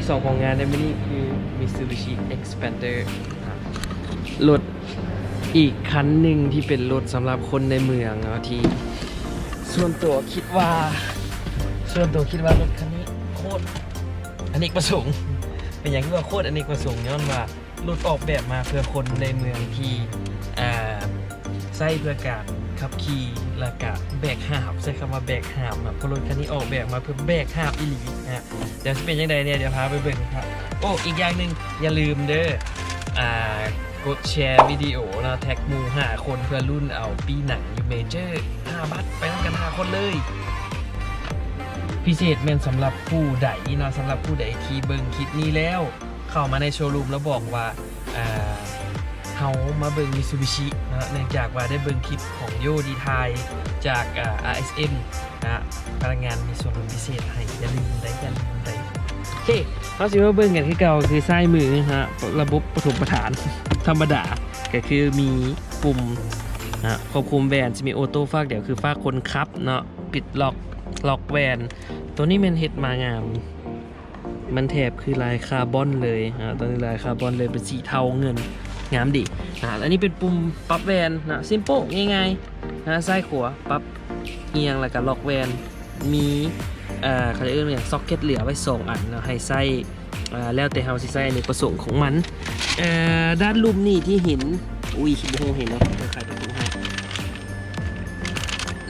ສອງຂອງງານໃນມື້ນີ້ຄື Mitsubishi Xpander ລົດອີກຄັນໜຶ່ງທີ່ເປັນລົດສຳລັບຄົນໃນເມືອງເນາະ ທີ່ສ່ວນຕົວຄິດວ່າ ສ່ວນຕົວຄິດວ່າລົດຄັນນີ້ໂຄດອະເນກປະສົງ. ເປັນຫຍັງຄືວ່າໂຄດອະເນກປະສົງ? ຍ້ອນວ່າລົດອອກແບບມາເພື່ອຄົນໃນເມືອງທີ່ ອ່າ ໃຊ້ເພື່ອການຂັບຂີ່ ແລ້ວກະແບກຫາບ, ໃຊ້ຄຳວ່າແບກຫາບເນາະ ເພາະລົດຄັນນີ້ອອກແບບມາເພື່ອແບກຫາບອີ່ຫຼີນະ. ດຽວຊິເປັນຈັ່ງໃດແດ່ ດຽວພາໄປເບິ່ງເນາະ. ໂອ້ ອີກຢ່າງໜຶ່ງ ຢ່າລືມເດີ ອ່າ ກົດແຊວິດີໂອເນາະ ແທັກໝູ່ຫ້າຄົນ ເພື່ອລຸ້ນເອົາປີ້ໜັງຢູ່ເມເຈີ ຫ້າບັດ ໄປນຳກັນຫ້າຄົນເລີຍ. ພິເສດແມ່ນສຳລັບຜູ້ໃດເນາະ ສຳລັບຜູ້ໃດທີ່ເບິ່ງຄລິບນີ້ແລ້ວ ເຂົ້າມາໃນໂຊຣູມແລ້ວບອກວ່າ ອ່າ ເຮົາມາເບິ່ງມິຊູບິຊິເນາະ ເນື່ອງຈາກວ່າໄດ້ເບິ່ງຄລິບຂອງໂຢທີ່ຖ່າຍຈາກ ອ່າ ອາ ເອສ ເອັມ ນະ ພະນັກງານມີສ່ວນລົດພິເສດໃຫ້. ຢ່າລືມໄດ໋ ຢ່າລືມໄດ໋. ໂອເຄ ເຮົາຊິມາເບິ່ງກັນຄືເກົ່າ ຄືຊ້າຍມືນະ ລະບົບປະຖົມປະຖານທຳມະດາ ກໍຄືມີປຸ່ມນະ ຄວບຄຸມແວ່ນ ຊິມີໂອໂຕ້ຟາກດຽວ ຄືຟາກຄົນຂັບເນາະ ປິດລັອກ ລັອກແວ່ນ. ໂຕນີ້ແມ່ນເຮັດມາງາມ ມັນແຖບຄືລາຍຄາບອນເລີຍ ອາ ໂຕນີ້ລາຍຄາບອນເລີຍ ເປັນສີເທົາເງິນ ງາມດີ. ອາ ອັນນີ້ເປັນປຸ່ມປັບແວ່ນນະ ຊິມເປິ້ນງ່າຍໆນະ ຊ້າຍຂວາປັບຮຽງ ແລ້ວກະລັອກແວ່ນ ມີ ເອີ ເຂົາເອີ້ນວ່າຫຍັງ ຊັອກເກັດເຫຼືອໄວ້ສອງອັນເນາະ ໃຫ້ໃຊ້ ເອີ ແລ້ວແຕ່ເຮົາຊິໃຊ້ອະເນກປະສົງຂອງມັນ. ເອີ ດ້ານລຸ່ມນີ້ທີ່ເຫັນ ອຸ້ຍ ບໍ່ຮູ້ເຫັນເນາະ ເດີ ໄຂປະຕູໃຫ້.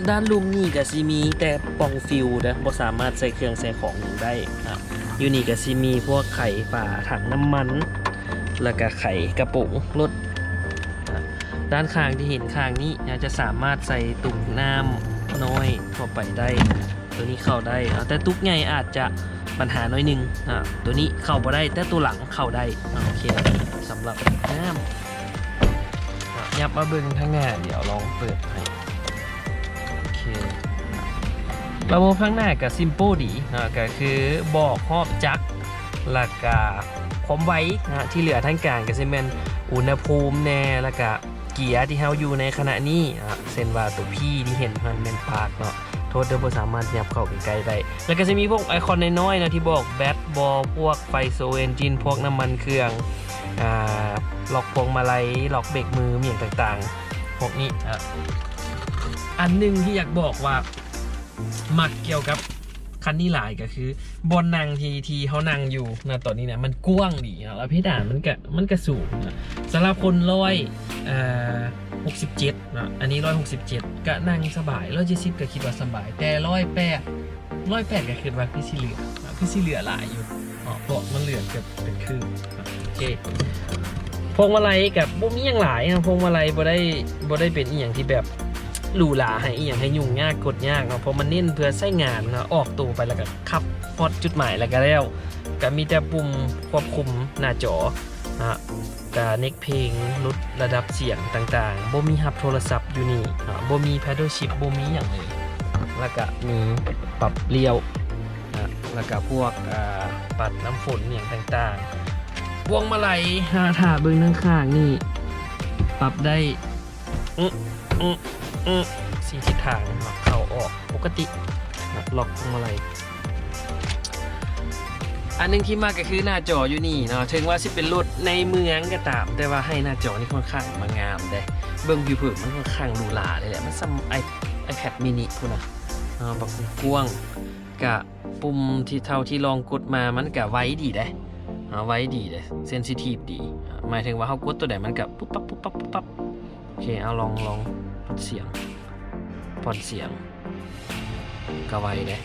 ດ້ານລຸ່ມນີ້ກະຊິມີແຕ່ປ່ອງຟິວເດີ ບໍ່ສາມາດໃສ່ເຄື່ອງໃສ່ຂອງຫຍັງໄດ້ນະ. ຢູ່ນີ້ກະຊິມີພວກໄຂຝາຖັງນ້ຳມັນ ແລ້ວກະໄຂກະໂປງລົດນະ. ດ້ານຂ້າງທີ່ເຫັນຂ້າງນີ້ນະ ຈະສາມາດໃສ່ຕຸກນ້ຳນ້ອຍທົ່ວໄປໄດ້. ໂຕນີ້ເຂົ້າໄດ້ ເອົາ ແຕ່ຕຸກໃຫຍ່ອາດຈະບັນຫາໜ້ອຍໜຶ່ງ ອາ ໂຕນີ້ເຂົ້າບໍ່ໄດ້ ແຕ່ໂຕຫຼັງເຂົ້າໄດ້. ອາ ໂອເຄ ສຳລັບນ້ຳ ອາ ຫຍັບມາເບິ່ງທາງໜ້າ ດຽວລອງເປີດໃຫ້. ໂອເຄ ລະບົບທາງໜ້າກະຊິມເປິ້ນດີນະ ກະຄືບອກຮອບຈັກ ແລ້ວກະຄວາມໄວນະ ທີ່ເຫຼືອທາງກາງກະຊິແມ່ນອຸນຫະພູມແດ່ ແລ້ວກະ ເກຍທີ່ເຮົາຢູ່ໃນຂະນະນີ້ ອາ ເຊັ່ນວ່າໂຕ P ທີ່ເຫັນຫັ້ນແມ່ນປາກເນາະ ໂທດເດີ ບໍ່ສາມາດຫຍັບເຂົ້າໃກ້ໆໄດ້. ແລ້ວກໍຈະມີພວກໄອຄອນນ້ອຍໆເນາະ ທີ່ບອກແບັດບໍ ພວກໄຟໂຊເອັນຈິນ ພວກນ້ຳມັນເຄື່ອງ ອາ ລັອກພວງມາໄລ ລັອກເບຣກມື ມີຫຍັງຕ່າງໆ ພວກນີ້. ອາ ອັນໜຶ່ງທີ່ຢາກບອກວ່າ ມັກກ່ຽວກັບຄັນນີ້ຫຼາຍກໍຄື ບ່ອນນັ່ງທີ່ ທີ່ເຮົານັ່ງຢູ່ນະຕອນນີ້ນະ ມັນກວ້າງດີເນາະ ແລ້ວເພດານມັນກະ ມັນກະສູງນະ. ສຳລັບຄົນຮ້ອຍ ເອີ ຫົກສິບເຈັດເນາະ ອັນນີ້ຮ້ອຍຫົກສິບເຈັດ ກະນັ່ງສະບາຍ, ຮ້ອຍເຈັດສິບກະຄິດວ່າສະບາຍ ແຕ່ຮ້ອຍແປດ ຮ້ອຍແປດກະຄິດວ່າຄືຊິເຫຼືອ ຄືຊິເຫຼືອຫຼາຍຢູ່. ເນາະ ເພາະມັນເຫຼືອເກືອບເປັນຄືນ. ໂອເຄ ພວງມາໄລກະບໍ່ມີຫຍັງຫຼາຍເນາະ ພວງມາໄລບໍ່ໄດ້ ບໍ່ໄດ້ເປັນອີ່ຫຍັງທີ່ແບບຫຼູຫຼາ ໃຫ້ອີ່ຫຍັງໃຫ້ຫຍຸ້ງຍາກກົດຍາກເນາະ ເພາະມັນເນັ້ນເພື່ອໃຊ້ງານເນາະ ອອກໂຕໄປແລ້ວກະຂັບຮອດຈຸດໝາຍແລ້ວກະແລ້ວ. ກະມີແຕ່ປຸ່ມຄວບຄຸມໜ້າຈໍເນາະ ກະເນັກເພງ ຫຼຸດລະດັບສຽງຕ່າງໆ ບໍ່ມີຮັບໂທລະສັບຢູ່ນີ້ເນາະ ບໍ່ມີ paddle shift ບໍ່ມີຫຍັງເລີຍ. ແລ້ວກະມີປັບລ້ຽວ ນະ ແລ້ວກະພວກ ອາ ປັດນ້ຳຝົນຫຍັງຕ່າງໆ. ພວງມາໄລ ຖ້າ ຖ້າເບິ່ງທາງຂ້າງນີ້ ປັບໄດ້ ອື ອື ອື ສີ່ທິດທາງເນາະ ເຂົ້າອອກປົກກະຕິເນາະ ລັອກພວງມາໄລ. ອັນໜຶ່ງທີ່ມັກກໍຄືໜ້າຈໍຢູ່ນີ້ເນາະ ເຖິງວ່າຊິເປັນລົດໃນເມືອງກໍຕາມ ແຕ່ວ່າໃຫ້ໜ້າຈໍນີ້ຄ່ອນຂ້າງມາງາມເດ້ ເບິ່ງຜິວເຜິນມັນຄ່ອນຂ້າງຫຼູຫຼາເລີຍແຫຼະ ມັນສ່ຳໄອ iPad mini ພຸ້ນນະ ເນາະ ບັກກວ້າງ ກະປຸ່ມທີ່ເທົ່າທີ່ລອງກົດມາ ມັນກະໄວດີເດ້ ເນາະ ໄວດີເດ້ sensitive ດີ ໝາຍເຖິງວ່າເຮົາກົດໂຕໃດມັນກະປຸບປັບ ປຸບປັບ ປຸບປັບ. ໂອເຄ ເອົາ ລອງ ລອງ ລົດສຽງ ຜ່ອນສຽງ ກະໄວເດ້.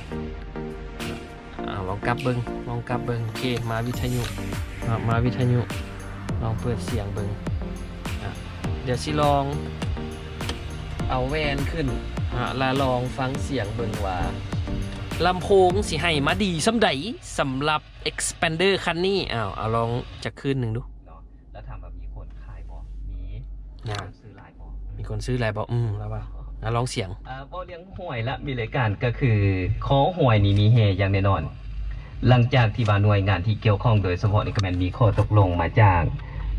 ເອົາ ລອງກັບເບິ່ງ ລອງກັບເບິ່ງ. ໂອເຄ ມາວິທະຍຸ ເນາະ ມາວິທະຍຸ ລອງເປີດສຽງເບິ່ງ. ອາ ດຽວຊິລອງເອົາແວ່ນຂຶ້ນ ອາ ລະລອງຟັງສຽງເບິ່ງວ່າ ລຳໂພງຊິໃຫ້ມາດີສ່ຳໃດ ສຳລັບ Xpander ຄັນນີ້. ເອົາ ເອົາ ລອງຈັກຄືນໜຶ່ງດູ. ເນາະ ແລ້ວຖາມວ່າມີຄົນຂາຍບໍ່? ມີ. ນະ ມີຄົນຊື້ຫຼາຍບໍ່? ມີຄົນຊື້ຫຼາຍບໍ່? ອືມ ລະວ່າ ອາ ລອງສຽງ. ເອີ ເວົ້າເລື່ອງຫວຍລະ ມີລາຍການ ກໍຄືຂໍ້ຫວຍນີ້ມີແຮ່ຢ່າງແນ່ນອນ ຫຼັງຈາກທີ່ວ່າໜ່ວຍງານທີ່ກ່ຽວຂ້ອງ ໂດຍສະເພາະນີ້ກໍແມ່ນມີຂໍ້ຕົກລົງມາຈາກ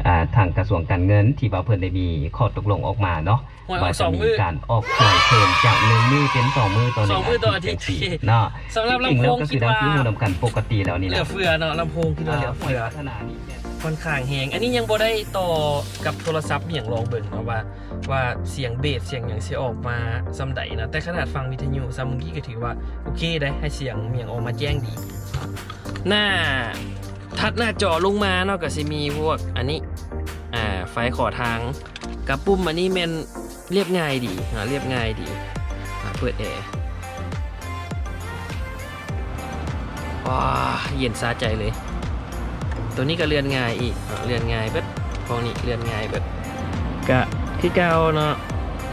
ອ່າ ທາງກະຊວງການເງິນ ທີ່ວ່າເພິ່ນໄດ້ມີຂໍ້ຕົກລົງອອກມາເນາະ ວ່າຈະມີການອອກຊ່ອຍເພີ່ມຈາກໜຶ່ງມື້ເປັນສອງມື້ຕໍ່ໜຶ່ງອາທິດຈັ່ງຊີ້ເນາະ. ສຳລັບລຳໂພງ ຄິດວ່າຄືຮູ້ນຳກັນປົກກະຕິແລ້ວນີ້ນະ ເຫຼືອເຟືອເນາະ ລຳໂພງຄິດວ່າເຫຼືອເຟືອ ຂ້ອນຂ້າງແຮງ. ອັນນີ້ຍັງບໍ່ໄດ້ຕໍ່ກັບໂທລະສັບຫຍັງ ລອງເບິ່ງເນາະວ່າ ວ່າສຽງເບສສຽງຫຍັງຊິອອກມາສ່ຳໃດນະ ແຕ່ຂະໜາດຟັງວິທະຍຸຊຳມື້ກີ້ກໍຖືວ່າໂອເຄໄດ໋ ໃຫ້ສຽງຫຍັງອອກມາແຈ້ງດີ. ໜ້າ ຖັດໜ້າຈໍລົງມາເນາະ ກໍຊິມີພວກອັນນີ້ ອ່າ ໄຟຂໍທາງ ກະປຸ່ມອັນນີ້ແມ່ນລຽບງ່າຍດີ ອ່າ ລຽບງ່າຍດີ. ອ່າ ເປີດແອ ວ້າ ເຢັນສະໃຈເລີຍ. ໂຕນີ້ກໍເລື່ອນງ່າຍອີກ ເລື່ອນງ່າຍເບິດ ພວກນີ້ເລື່ອນງ່າຍເບິດ. ກະຄືເກົ່າເນາະ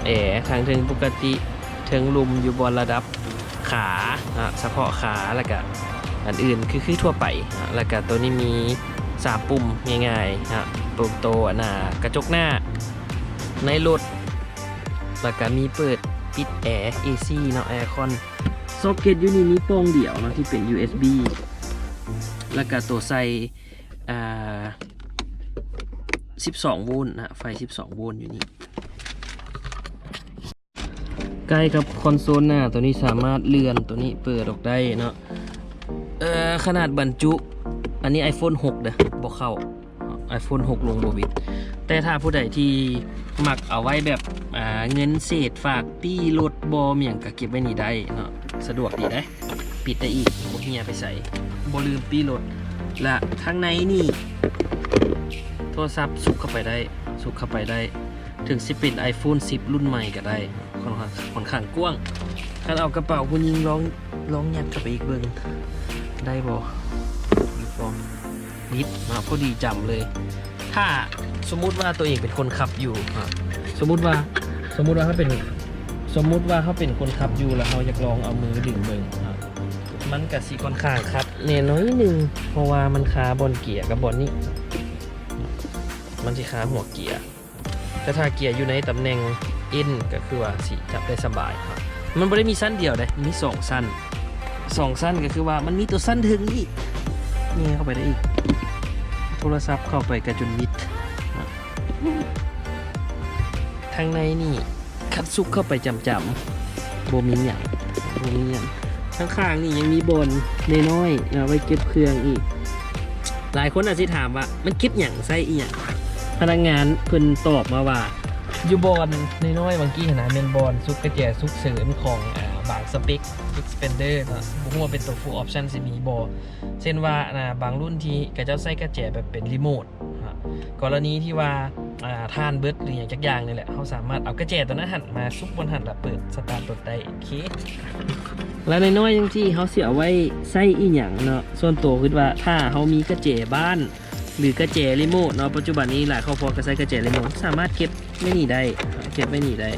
ແອທາງເທິງປົກກະຕິ ເທິງລຸ່ມຢູ່ບ່ອນລະດັບຂາເນາະ ສະເພາະຂາ ແລ້ວກະອັນອື່ນຄື ຄືທົ່ວໄປເນາະ. ແລ້ວກະໂຕນີ້ມີສາມປຸ່ມງ່າຍໆເນາະ ປຸ່ມໂຕໜ້າ ກະຈົກໜ້າ ໃນລົດ ແລ້ວກະມີເປີດປິດແອ ເອຊີເນາະ ແອຄອນ. ຊັອກເກັດຢູ່ນີ້ມີປ່ອງດຽວເນາະ ທີ່ເປັນຢູເອສບີ ແລ້ວກະໂຕໃສ່ ອ່າ ສິບສອງໂວນນະ ໄຟສິບສອງໂວນຢູ່ນີ້. ໃກ້ກັບຄອນໂຊນໜ້າ ໂຕນີ້ສາມາດເລື່ອນໂຕນີ້ເປີດອອກໄດ້ເນາະ. ເອີ ຂະໜາດບັນຈຸ ອັນນີ້ໄອໂຟນຫົກເດີ ບໍ່ເຂົ້າ ໄອໂຟນຫົກລົງບໍ່ວິດ. ແຕ່ຖ້າຜູ້ໃດທີ່ມັກເອົາໄວ້ແບບ ອ່າ ເງິນເສດຝາກປີ້ລົດບໍ່ ມີຫຍັງກໍເກັບໄວ້ນີ້ໄດ້ເນາະ ສະດວກດີເດ້. ປິດໄດ້ອີກ ບໍ່ເຫ່ຍໄປໃສ ບໍ່ລືມປີ້ລົດ. ແລະ ທາງໃນນີ້ ໂທລະສັບຊຸກເຂົ້າໄປໄດ້ ຊຸກເຂົ້າໄປໄດ້ ເຖິງຊິເປັນໄອໂຟນສິບລຸ້ນໃໝ່ກໍໄດ້ ຄ່ອນຂ້າງ ຄ່ອນຂ້າງກວ້າງ. ຄັນເອົາກະເປົາຜູ້ຍິງລອງ ລອງຍັດເຂົ້າໄປອີກເບິ່ງ ໄດ້ບໍ່? ມີຟອງ ມິດເນາະ ພໍດີຈຳເລີຍ. ຖ້າສົມມຸດວ່າຕົວເອງເປັນຄົນຂັບຢູ່ ສົມມຸດວ່າ ສົມມຸດວ່າເຮົາເປັນ ສົມມຸດວ່າເຮົາເປັນຄົນຂັບຢູ່ ແລ້ວເຮົາຢາກລອງເອົາມືດຶງເບິ່ງ ມັນກະຊິຄ່ອນຂ້າງຂັດແດ່ໜ້ອຍໜຶ່ງ ເພາະວ່າມັນຄາບ່ອນເກຍກັບບ່ອນນີ້ ມັນຊິຄາຫົວເກຍ. ແຕ່ຖ້າເກຍຢູ່ໃນຕຳແໜ່ງເອັນ ກໍຄືວ່າຊິຈັບໄດ້ສະບາຍ. ມັນບໍ່ໄດ້ມີຊັ້ນດຽວເດ້ ມີສອງຊັ້ນ ສອງຊັ້ນ ກໍຄືວ່າມັນມີຕົວຊັ້ນເທິງອີກ ແຍ່ເຂົ້າໄປໄດ້ອີກ ໂທລະສັບເຂົ້າໄປກໍຈົນມິດ. ທາງໃນນີ້ ຄັນຊຸກເຂົ້າໄປຈຳໆ ບໍ່ມີຫຍັງ ບໍ່ມີຫຍັງ. ທາງຂ້າງນີ້ຍັງມີບ່ອນນ້ອຍໆ ເອົາໄວ້ເກັບເຄື່ອງອີກ. ຫຼາຍຄົນອາດຊິຖາມວ່າ ມັນເກັບຫຍັງ ໃຊ້ອີ່ຫຍັງ? ພະນັກງານເພິ່ນຕອບມາວ່າ ຢູ່ບ່ອນນ້ອຍໆ ບາງກີ້ຫັ້ນນະ ແມ່ນບ່ອນຊຸກກະແຈສຸກເສີນຂອງ ອາ ບາງສະເປັກ Expander ເນາະ ບໍ່ຮູ້ວ່າເປັນຕົວ Full Option ຊິມີບໍ່. ເຊັ່ນວ່າ ອາ ບາງລຸ້ນທີ່ເຂົາເຈົ້າໃຊ້ກະແຈແບບເປັນຣີໂມດ ກໍລະນີທີ່ວ່າ ອ່າ ຖ່ານເບິດ ຫຼື ຫຍັງຈັກຢ່າງນີ້ແຫຼະ ເຮົາສາມາດເອົາກະແຈຕົວນັ້ນຫັ້ນມາຊຸກບ່ອນຫັ້ນ ແລ້ວເປີດສະຕາດລົດໄດ້. ໂອເຄ ແລ້ວນ້ອຍໆ ຈັ່ງຊີ້ ເຮົາຊິເອົາໄວ້ໃຊ້ອີ່ຫຍັງເນາະ? ສ່ວນໂຕຄິດວ່າ ຖ້າເຮົາມີກະແຈບ້ານ ຫຼື ກະແຈຣີໂມດເນາະ, ປັດຈຸບັນນີ້ຫຼາຍຄອບຄົວກໍໃຊ້ກະແຈຣີໂມດ ສາມາດເກັບໄວ້ນີ້ໄດ້ ເກັບໄວ້ນີ້ໄດ້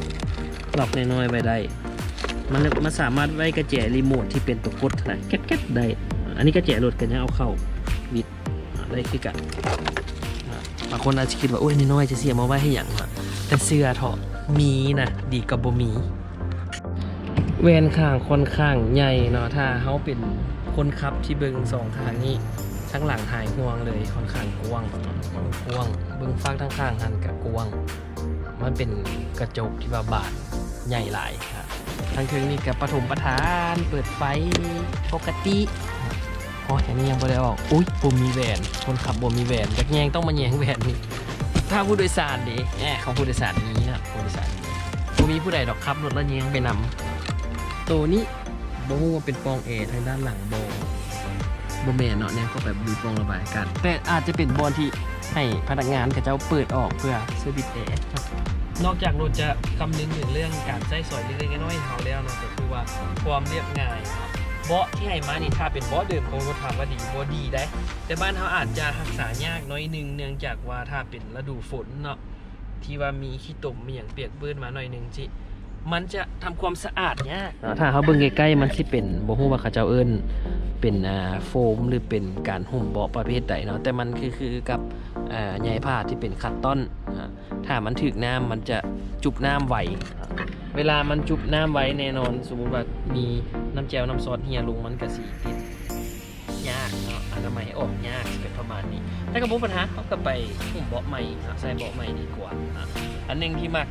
ລັອກນ້ອຍໆ ໄວ້ໄດ້. ມັນ ມັນສາມາດໄວ້ກະແຈຣີໂມດທີ່ເປັນຕົວກົດນະ ແກັດໆ ໄດ້. ອັນນີ້ກະແຈລົດກໍຍັງເອົາເຂົ້າວິດ ອ່າ ໄດ້ຄືກັນ. ອ່າ ບາງຄົນອາດຈະຄິດວ່າ ໂອ້ຍ ນ້ອຍໆ ຈະຊິເອົາມາໄວ້ເຮັດຫຍັງວະ? ແຕ່ເຊື່ອເຖາະ ມີນະ ດີກວ່າບໍ່ມີ. ແວ່ນຂ້າງຂ້ອນຂ້າງໃຫຍ່ເນາະ, ຖ້າເຮົາເປັນຄົນຂັບທີ່ເບິ່ງສອງຂ້າງນີ້ ທາງຫຼັງຫາຍຫ່ວງເລີຍ, ຂ້ອນຂ້າງກວ້າງ ກວ້າງ, ເບິ່ງຟາກທາງຂ້າງຫັ້ນກະກວ້າງ. ມັນເປັນກະຈົກທີ່ວ່າບານໃຫຍ່ຫຼາຍ. ທາງເທິງນີ້ກະປະຖົມປະຖານ ເປີດໄຟປົກກະຕິ. ໂອ້ຍ ອັນນີ້ຍັງບໍ່ໄດ້ອອກ. ອຸ້ຍ ບໍ່ມີແວ່ນ, ຄົນຂັບບໍ່ມີແວ່ນ, ຢາກແຍງຕ້ອງມາແຍງແວ່ນນີ້. ຖ້າຜູ້ໂດຍສານເດ ແອ ຂອງຜູ້ໂດຍສານມີນະ, ຜູ້ໂດຍສານມີ. ບໍ່ມີຜູ້ໃດດອກຂັບລົດແລ້ວແຍງໄປນຳ. ໂຕນີ້ບໍ່ຮູ້ວ່າເປັນປ່ອງແອທາງດ້ານຫຼັງບໍ່, ບໍ່ແມ່ນເນາະ, ແນມເຂົ້າໄປບໍ່ມີປ່ອງລະບາຍອາກາດ, ແຕ່ອາດຈະເປັນບ່ອນທີ່ ໃຫ້ພະນັກງານເຂົາເຈົ້າເປີດອອກເພື່ອເຊີວິດແອ. ນອກຈາກລົດຈະຄຳນຶງເຖິງເລື່ອງການໃຊ້ສອຍເລັກໆ ນ້ອຍໆ ໃຫ້ເຮົາແລ້ວເນາະ, ກໍຄືວ່າຄວາມລຽບງ່າຍ. ເບາະທີ່ໃຫ້ມານີ້ ຖ້າເປັນເບາະເດີມຂອງລົດ ຖາມວ່າດີບໍ່? ດີໄດ໋, ແຕ່ບ້ານເຮົາອາດຈະຮັກສາຍາກໜ້ອຍໜຶ່ງ ເນື່ອງຈາກວ່າຖ້າເປັນລະດູຝົນເນາະ ທີ່ວ່າມີຂີ້ຕົມມີຫຍັງປຽກເປື້ອນມາໜ້ອຍໜຶ່ງຊີ້ ມັນຈະທຳຄວາມສະອາດຍາກເນາະ. ຖ້າເຮົາເບິ່ງໃກ້ໆ ມັນຊິເປັນ ບໍ່ຮູ້ວ່າເຂົາເຈົ້າເອີ້ນເປັນ ອ່າ ໂຟມ ຫຼື ເປັນການຫຸ້ມເບາະປະເພດໃດເນາະ, ແຕ່ມັນຄື ຄືກັບ ອ່າ ໃຍຜ້າທີ່ເປັນຄາຕອນ. ອ່າ ຖ້າມັນຖືກນ້ຳ ມັນຈະຈຸບນ້ຳໄວ. ເວລາມັນຈຸບນ້ຳໄວແນ່ນອນ, ສົມມຸດວ່າມີນ້ຳແຈ່ວນ້ຳຊອດເຮ່ຍລົງ ມັນກະຊິຕິດ ຍາກເນາະ, ອັນ ໃໝ່ອອກຍາກ ຊິເປັນປະມານນີ້ ແຕ່ກໍບໍ່ມີບັນຫາ ເຮົາກໍໄປຫຸ້ມເບາະໃໝ່ເນາະ ໃສ່ເບາະໃໝ່ດີກວ່າເນາະ. ອັນໜຶ່ງທີ່ມັກ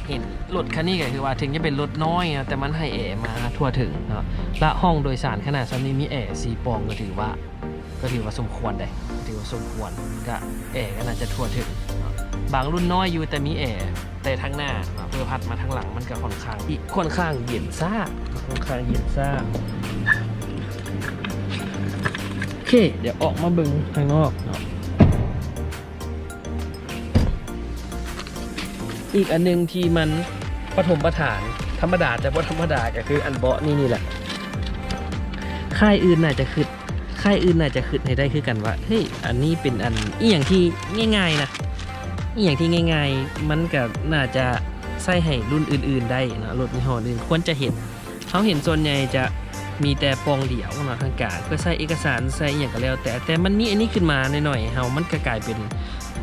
ເຫັນລົດຄັນນີ້ກໍຄືວ່າ ເຖິງຈະເປັນລົດນ້ອຍເນາະ ແຕ່ມັນໃຫ້ແອມາທົ່ວເຖິງເນາະ ແລະ ຫ້ອງໂດຍສານຂະໜາດສ່ຳນີ້ມີແອສີ່ປ່ອງ ກໍຖືວ່າ ກໍຖືວ່າສົມຄວນເດ້ ຖືວ່າສົມຄວນ ກະແອກໍໜ້າຈະທົ່ວເຖິງເນາະ. ບາງລຸ້ນນ້ອຍຢູ່ ແຕ່ມີແອແຕ່ທາງໜ້າເນາະ ເພື່ອພັດມາທາງຫຼັງ ມັນກະຂ້ອນຂ້າງ ຂ້ອນຂ້າງເຢັນຊາ ຂ້ອນຂ້າງເຢັນຊາ. ໂອເຄ ດຽວອອກມາເບິ່ງທາງນອກເນາະ. ອີກອັນໜຶ່ງທີ່ມັນປະຖົມປະຖານ ທຳມະດາແຕ່ບໍ່ທຳມະດາ ກໍຄືອັນເບາະນີ້ນີ້ແຫຼະ. ຄ້າຍອື່ນໜ້າຈະຄຶດ ຄ້າຍອື່ນໜ້າຈະຄຶດໃຫ້ໄດ້ຄືກັນວ່າ ເຮີ້ຍ ອັນນີ້ເປັນອັນອີ່ຫຍັງທີ່ງ່າຍໆນະ ອີ່ຫຍັງທີ່ງ່າຍໆ ມັນກໍໜ້າຈະໃຊ້ໃຫ້ລຸ້ນອື່ນໆໄດ້ເນາະ ລົດຍີ່ຫໍ້ອື່ນຄວນຈະເຮັດ. ເຮົາເຫັນສ່ວນໃຫຍ່ຈະມີແຕ່ປ່ອງດຽວເນາະ ທາງການ ເພື່ອໃຊ້ເອກະສານ ໃຊ້ອີ່ຫຍັງກໍແລ້ວແຕ່ ແຕ່ມັນມີອັນນີ້ຂຶ້ນມາໜ້ອຍໆ ເຮົາ ມັນກໍກາຍເປັນ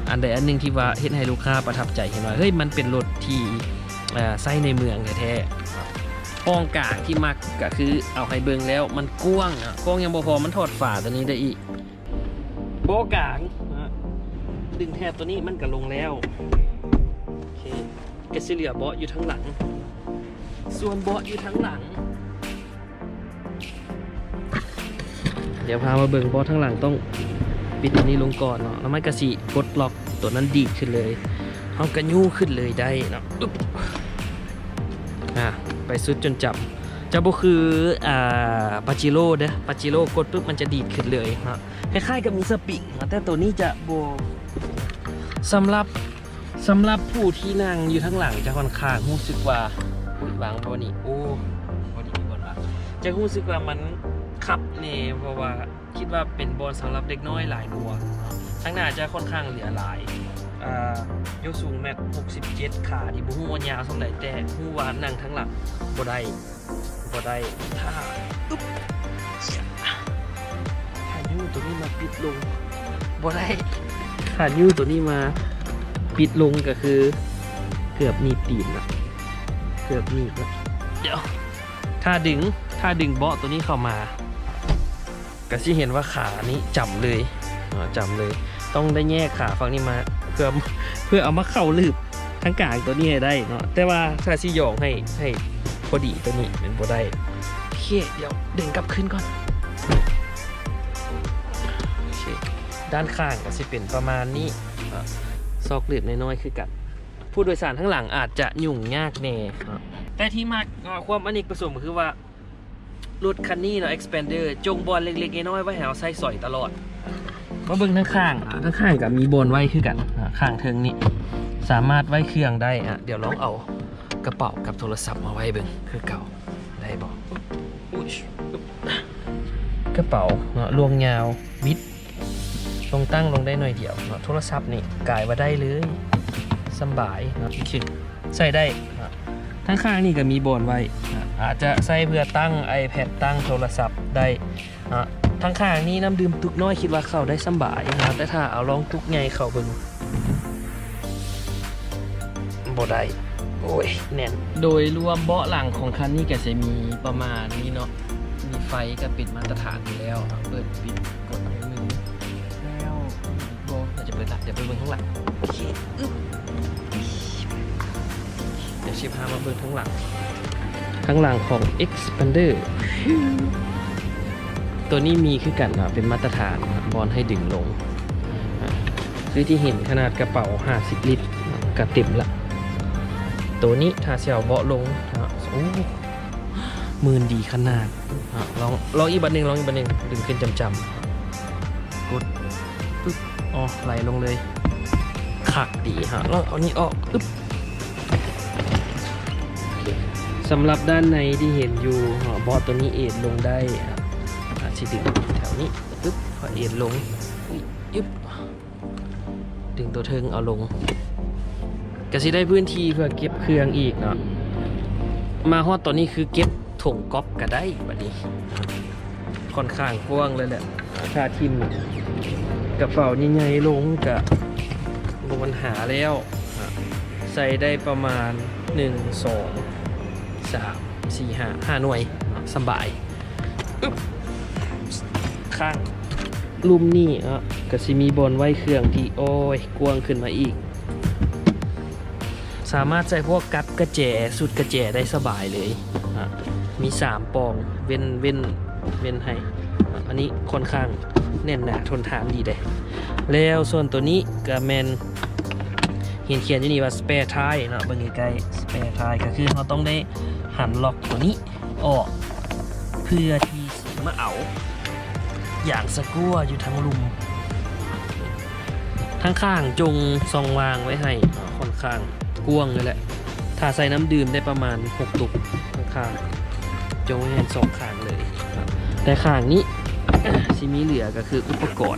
ອັນໃດອັນໜຶ່ງທີ່ວ່າເຮັດໃຫ້ລູກຄ້າປະທັບໃຈ ເຫັນວ່າ ເຮີ້ຍ ມັນເປັນລົດທີ່ ເອີ ໃຊ້ໃນເມືອງແທ້ໆ. ຫ້ອງກາງທີ່ມັກກໍຄືເອົາໃຫ້ເບິ່ງແລ້ວ ມັນກວ້າງເນາະ ກວ້າງຍັງບໍ່ພໍ ມັນຖອດຝາຕົວນີ້ໄດ້ອີກ. ເບາະກາງເນາະ ດຶງແຖບຕົວນີ້ມັນກໍລົງແລ້ວ. ໂອເຄ ກໍຊິເຫຼືອເບາະຢູ່ທາງຫຼັງ. ສ່ວນເບາະຢູ່ທາງຫຼັງ ດຽວພາມາເບິ່ງເບາະທາງຫຼັງ ຕ້ອງປິດຕົວນີ້ລົງກ່ອນເນາະ ແລ້ວມັນກະຊິປົດລັອກຕົວນັ້ນດີດຂຶ້ນເລີຍ ເຮົາກະຍູ້ຂຶ້ນເລີຍໄດ້ເນາະ. ອຶບ ອາ ໄປສຸດຈົນຈຳ ຈະບໍ່ຄື ອາ ປາເຈໂຣເດີ ປາເຈໂຣກົດປຶບມັນຈະດີດຂຶ້ນເລີຍເນາະ ຄ້າຍໆກັບມີສະປຣິງເນາະ ແຕ່ໂຕນີ້ຈະບໍ່ ສຳລັບ ສຳລັບຜູ້ທີ່ນັ່ງຢູ່ທາງຫຼັງຈະຂ້ອນຂ້າງຮູ້ສຶກວ່າ ອຸ້ຍ ວາງບໍ່ນີ້ ໂອ້ ບໍ່ດີ ມີບ່ອນວາງ ຈະຮູ້ສຶກວ່າມັນຄັບແດ່ ເພາະວ່າຄິດວ່າເປັນບ່ອນສຳລັບເດັກນ້ອຍຫຼາຍກວ່າ. ທາງໜ້າຈະຂ້ອນຂ້າງເຫຼືອຫຼາຍ ອາ ໂຍສູງແມັດຫົກສິບເຈັດ ຂານີ້ບໍ່ຮູ້ວ່າຍາວສ່ຳໃດ ແຕ່ຮູ້ວ່ານັ່ງທາງຫຼັງບໍ່ໄດ້ ບໍ່ໄດ້ ຖ້າ ອຶບ ຖ້າຍູ້ໂຕນີ້ມາປິດລົງ ບໍ່ໄດ້ ຖ້າຍູ້ໂຕນີ້ມາປິດລົງ ກໍຄືເກືອບໜີບຕີນລະ ເກືອບໜີບລະ. ດຽວ ຖ້າດຶງ ຖ້າດຶງເບາະໂຕນີ້ເຂົ້າມາ ກໍຊິເຫັນວ່າຂານີ້ຈຳເລີຍເນາະ ຈຳເລີຍ ຕ້ອງໄດ້ແຍກຂາຝັ່ງນີ້ມາ ເພື່ອ ເພື່ອເອົາມາເຂົ້າລືບທາງກາງໂຕນີ້ໃຫ້ໄດ້ເນາະ ແຕ່ວ່າຖ້າຊິຢອງໃຫ້ ໃຫ້ພໍດີໂຕນີ້ແມ່ນບໍ່ໄດ້. ໂອເຄ ດຽວດຶງກັບຄືນກ່ອນ. ໂອເຄ ດ້ານຂ້າງກໍຊິເປັນປະມານນີ້ເນາະ ຊອກລືບນ້ອຍໆຄືກັນ. ຜູ້ໂດຍສານທາງຫຼັງອາດຈະຫຍຸ້ງຍາກແດ່ເນາະ ແຕ່ທີ່ມັກເນາະ ຄວາມອະເນກປະສົງກໍຄືວ່າ ລົດຄັນນີ້ເນາະ Xpander ຈົ່ງບ່ອນເລັກໆນ້ອຍໆໄວ້ໃຫ້ເຮົາໃຊ້ສອຍຕະຫຼອດ. ມາເບິ່ງທາງຂ້າງ ອາ ທາງຂ້າງກໍມີບ່ອນໄວ້ຄືກັນ ອາ ຂ້າງເທິງນີ້ສາມາດໄວ້ເຄື່ອງໄດ້. ອາ ດຽວລອງເອົາກະເປົາກັບໂທລະສັບມາໄວ້ເບິ່ງຄືເກົ່າ ໄດ້ບໍ່? ອຸ້ຍ ກະເປົາເນາະ ລວງຍາວ ບິດ ລົງຕັ້ງລົງໄດ້ໜ້ອຍດຽວເນາະ ໂທລະສັບນີ້ກາຍວ່າໄດ້ເລີຍ ສຳບາຍເນາະ ໃຊ້ໄດ້ເນາະ. ທາງຂ້າງນີ້ກໍມີບ່ອນໄວ້ເນາະ ອາດຈະໃຊ້ເພື່ອຕັ້ງ iPad ຕັ້ງໂທລະສັບໄດ້ເນາະ. ທາງຂ້າງນີ້ນ້ຳດື່ມຕຸກນ້ອຍ ຄິດວ່າເຂົ້າໄດ້ສຳບາຍເນາະ ແຕ່ຖ້າເອົາລອງຕຸກໃຫຍ່ເຂົ້າເບິ່ງ ບໍ່ໄດ້ ໂອ້ຍ ແໜ້ນ. ໂດຍລວມເບາະຫຼັງຂອງຄັນນີ້ກໍຈະມີປະມານນີ້ເນາະ ມີໄຟກໍເປັນມາດຕະຖານຢູ່ແລ້ວ ເປີດປິດກົດໜ້ອຍໜຶ່ງ ແລ້ວບໍ່ ອາດຈະເປີດລະ ດຽວໄປເບິ່ງຂ້າງຫຼັງ. ໂອເຄ ອຶບ ດຽວຊິພາມາເບິ່ງທາງຫຼັງ ທາງຫຼັງຂອງ Xpander ໂຕນີ້ມີຄືກັນເນາະ ເປັນມາດຕະຖານ ບ່ອນໃຫ້ດຶງລົງ ອາ ຄືທີ່ເຫັນຂະໜາດກະເປົາຫ້າສິບລິດກໍເຕັມລະ. ໂຕນີ້ຖ້າຊິເອົາເບາະລົງເນາະ ໂອ້ ມື່ນດີຂະໜາດເນາະ. ລອງ ລອງອີກບາດໜຶ່ງ ລອງອີກບາດໜຶ່ງ ດຶງຂຶ້ນຈຳໆ ກົດ ປຶບ ອໍ ໄຫຼລົງເລີຍ ຄັກດີເນາະ. ລອງເອົານີ້ອອກ ປຶບ ສຳລັບດ້ານໃນທີ່ເຫັນຢູ່ເນາະ ເບາະໂຕນີ້ເອນລົງໄດ້ ອາ ອາດຊິດຶງແຖວນີ້ ປຶບ ພໍເອນລົງ ອຶບ ດຶງຕົວເທິງເອົາລົງ ກະຊິໄດ້ພື້ນທີ່ເພື່ອເກັບເຄື່ອງອີກເນາະ. ມາຮອດຕອນນີ້ຄືເກັບຖົງກັອບກະໄດ້ ບາດນີ້ຂ້ອນຂ້າງກວ້າງເລີຍແຫຼະ. ຖ້າຖິ້ມກະເປົາໃຫຍ່ໆລົງກະບໍ່ບັນຫາແລ້ວ ໃສ່ໄດ້ປະມານ ໜຶ່ງ ສອງ ສາມ ສີ່ ຫ້າ ຫ້າໜ່ວຍເນາະ ສະບາຍ. ອຶບ ຂ້າງ ລຸ່ມນີ້ເນາະ ກະຊິມີບ່ອນໄວ້ເຄື່ອງທີ່ ໂອ້ຍ ກວ້າງຂຶ້ນມາອີກ. ສາມາດໃສ່ພວກກັບກະແຈ ຊຸດກະແຈໄດ້ສະບາຍເລີຍນະ ມີສາມປ່ອງ ເວັ້ນ ເວັ້ນ ເວັ້ນໃຫ້ນະ. ອັນນີ້ຄ່ອນຂ້າງແໜ້ນໜາທົນທານດີເດ້. ແລ້ວສ່ວນໂຕນີ້ກະແມ່ນ ເຫັນຂຽນຢູ່ນີ້ວ່າ spare tire ເນາະ ເບິ່ງໃກ້ໆ spare tire ກະຄືເຮົາຕ້ອງໄດ້ຫັນລັອກໂຕນີ້ອອກ ເພື່ອທີ່ ມາເອົາຢາງສະກົວຢູ່ທາງລຸ່ມ. ທາງຂ້າງຈົ່ງຊ່ອງວ່າງໄວ້ໃຫ້ ເນາະ ຄ່ອນຂ້າງກວ້າງເລີຍແຫຼະ ຖ້າໃສ່ນ້ຳດື່ມໄດ້ປະມານຫົກຕຸກ. ທາງຂ້າງຈົ່ງໄວ້ໃຫ້ສອງຂ້າງເລີຍ ແຕ່ຂ້າງນີ້ຊິມີເຫຼືອກະຄືອຸປະກອນ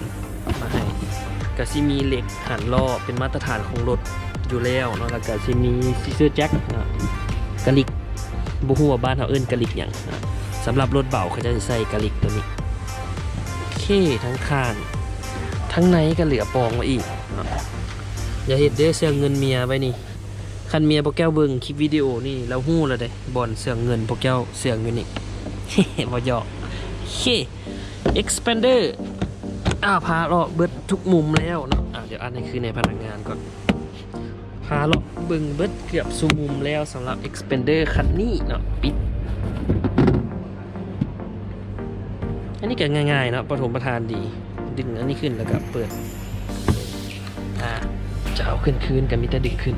ມາໃຫ້ ກະຊິມີເຫຼັກຫັນລໍ້ເປັນມາດຕະຖານຂອງລົດຢູ່ແລ້ວເນາະ ແລ້ວກະຊິມີ scissor jack ເນາະ ກະລິກ ບໍ່ຮູ້ວ່າບ້ານເຮົາເອີ້ນກະລິກຫຍັງນະ. ສຳລັບລົດເບົາເຂົາເຈົ້າຊິໃສ່ກະລິກໂຕນີ້. ໂອເຄ ທາງຂ້າງ ທາງໃນກະເຫຼືອປ່ອງໄວ້ອີກນະ. ຢ່າເຮັດເດີ້ ເຊື່ອງເງິນເມຍໄວ້ນີ້. ຄັນເມຍພວກເຈົ້າເບິ່ງຄລິບວິດີໂອນີ້ ລາວຮູ້ແລ້ວເດ້ ບ່ອນເຊື່ອງເງິນພວກເຈົ້າເຊື່ອງຢູ່ນີ້. ບໍ່ຢອກ. ໂອເຄ expander ອາ ພາເລາະເບິດທຸກມຸມແລ້ວເນາະ. ອາ ດຽວອັນໃຫ້ຄືນໃຫ້ພະນັກງານກ່ອນ. ພາເລາະເບິ່ງເບິດເກືອບສູ່ມຸມແລ້ວ ສຳລັບ expander ຄັນນີ້ເນາະ. ປິດ ອັນນີ້ກະງ່າຍໆເນາະ ປະຖົມປະທານດີ. ດຶງອັນນີ້ຂຶ້ນແລ້ວກະເປີດ ອາ ຈະເອົາຂຶ້ນຄືນກະມີແຕ່ດຶງຂຶ້ນ.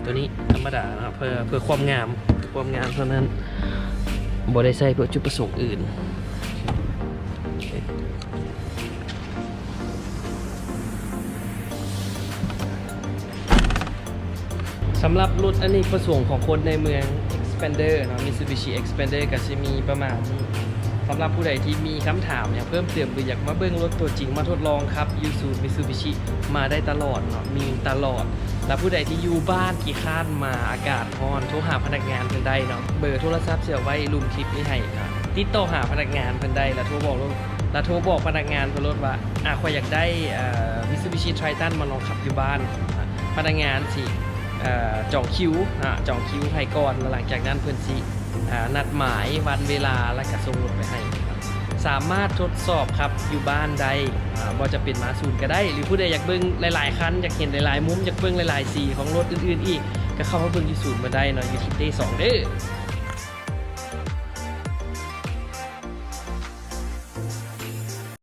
ໂຕນີ້ທຳມະດາເນາະ ເພື່ອ ເພື່ອຄວາມງາມ ຄວາມງາມເທົ່ານັ້ນ ບໍ່ໄດ້ໃຊ້ເພື່ອຈຸດປະສົງອື່ນ. ສຳລັບລົດອະເນກປະສົງຂອງຄົນໃນເມືອງ expander ເນາະ Mitsubishi expander ກະຊິມີປະມານນີ້. ສຳລັບຜູ້ໃດທີ່ມີຄຳຖາມຫຍັງເພີ່ມເຕີມ ຫຼື ຢາກມາເບິ່ງລົດຕົວຈິງ ມາທົດລອງຂັບຢູ່ສູນ Mitsubishi ມາໄດ້ຕະຫຼອດເນາະ ມີຕະຫຼອດ. ແລະ ຜູ້ໃດທີ່ຢູ່ບ້ານຂີ້ຄ້ານມາ ອາກາດຮ້ອນ ໂທຫາພະນັກງານເພິ່ນໄດ້ເນາະ. ເບີໂທລະສັບຊິເອົາໄວ້ລຸ່ມຄລິບນີ້ໃຫ້ ຕິດຕໍ່ຫາພະນັກງານເພິ່ນໄດ້ ແລະ ໂທບອກໂລດ ແລະ ໂທບອກພະນັກງານເພິ່ນໂລດວ່າ ອາ ຂ້ອຍຢາກໄດ້ ເອີ Mitsubishi Triton ມາລອງຂັບຢູ່ບ້ານ. ພະນັກງານຊິ ເອີ ຈອງຄິວ ອາ ຈອງຄິວໃຫ້ກ່ອນ ແລະ ຫຼັງຈາກນັ້ນເພິ່ນຊິ ອາ ນັດໝາຍວັນເວລາ ແລະ ກະສົ່ງລົດໄປໃຫ້. ສາມາດທົດສອບຂັບຢູ່ບ້ານໄດ້ ອາ ບໍ່ຈຳເປັນມາສູນກະໄດ້ ຫຼື ຜູ້ໃດຢາກເບິ່ງຫຼາຍໆຄັນ ຢາກເຫັນຫຼາຍໆມຸມ ຢາກເບິ່ງຫຼາຍໆສີຂອງລົດອື່ນໆອີກ ກະເຂົ້າມາເບິ່ງຢູ່ສູນເພິ່ນໄດ້ເນາະ ຢູ່ທີ່ເຕສອງເດີ້.